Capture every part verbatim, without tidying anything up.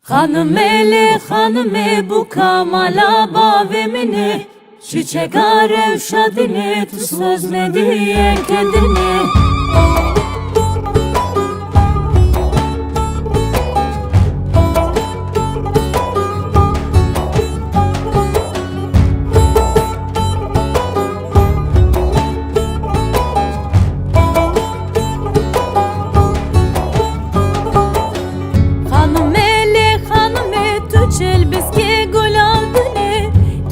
Xanimê lê xanimê bûka mala bavê min e, çiçeka rewşa din e, tu soz nedî yeke din e. Xanimê lê xanimê tu çil biskê gulan din e,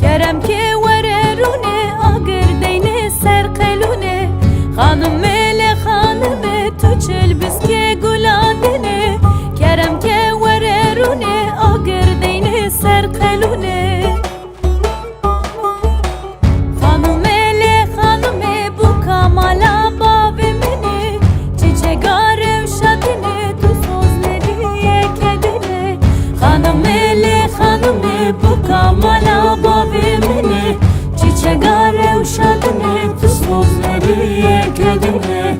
kerem ke were rûne, agir deyne ser qelûne. Xanimê lê xanimê tu çil biskê gulan din e, kerem ke were rûne, agir deyne ser qelûne. Xanimê lê xanimê bûka mala bavê min e, çiçeka rewşa din e, tu soz nedî yeke din e. Xanimê lê xanimê bûka mala bavê min e, çiçeka rewşa din e, tu soz nedî yeke din e.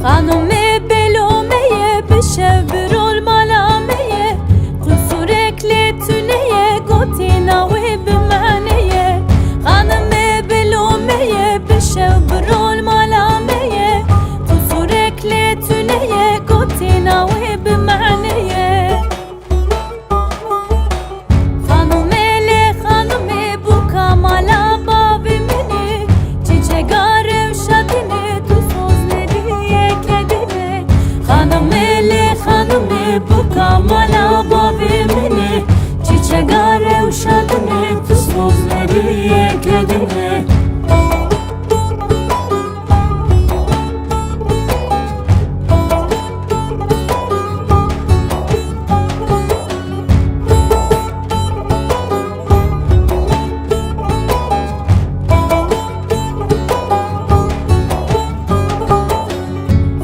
Xanimê belomeye bi şev bi rol mala me ye, qusurek lê tune ye, gotina wê bi mane ye. Xanimê belomeye bi şev bi rol mala me ye, qusurek lê tune ye, gotina wê bi mane ye. Xanimê lê xanimê bûka mala bavê min e, çiçeka rewşa din e, tu soz nedî yeke din e. Xanimê lê xanimê bûka mala bavê min e, çiçeka rewşa din e, tu soz nedî yeke din e.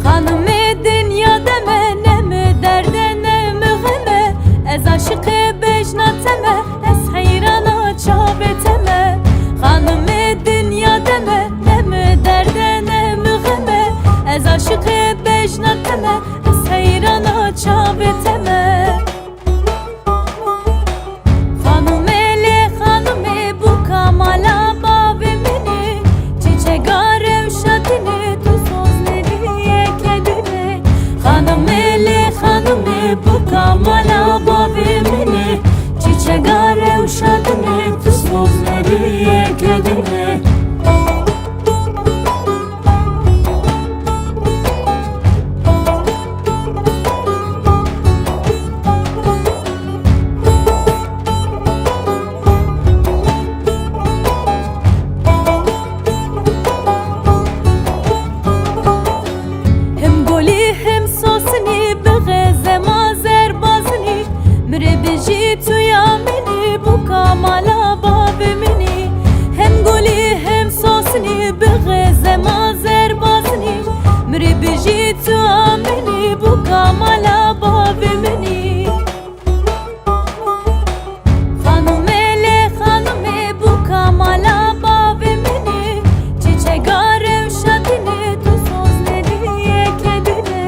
Xanimê dinya de me, ne mi derde ne mi xeme, ez aşiqê bejna te me, ez heyrana çavê te me. Xanimê dinya de me, ne mi derde ne mi xeme, ez aşiqê bejna te me, ez heyrana çavê te me. Xanimê lê xanimê bûka mala bavê min e, çiçeka rewşa din e, tu soz nedî yeke din e. Xanimê lê xanimê bûka mala bavê min e, çiçeka rewşa din e, tu soz nedî yeke din e. Him golî him sosinî, bi xêzema zer bazinî, mirê bijî tu ya min î, bûka mala bavê min î. Hem golî hem sosinî, bi xêzema zer bazinî, mirê bijî tu ya min î, bûka mala bavê min î. Xanimê lê xanimê bûka mala bavê min î, çiçeka rewşa din e, tu soz nedî yeke din e.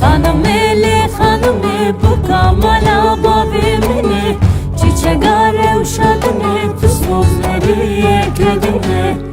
Xanimê lê xanimê bûka mala bavê min e, çiçeka rewşa din e, tu soz nedî yeke din e.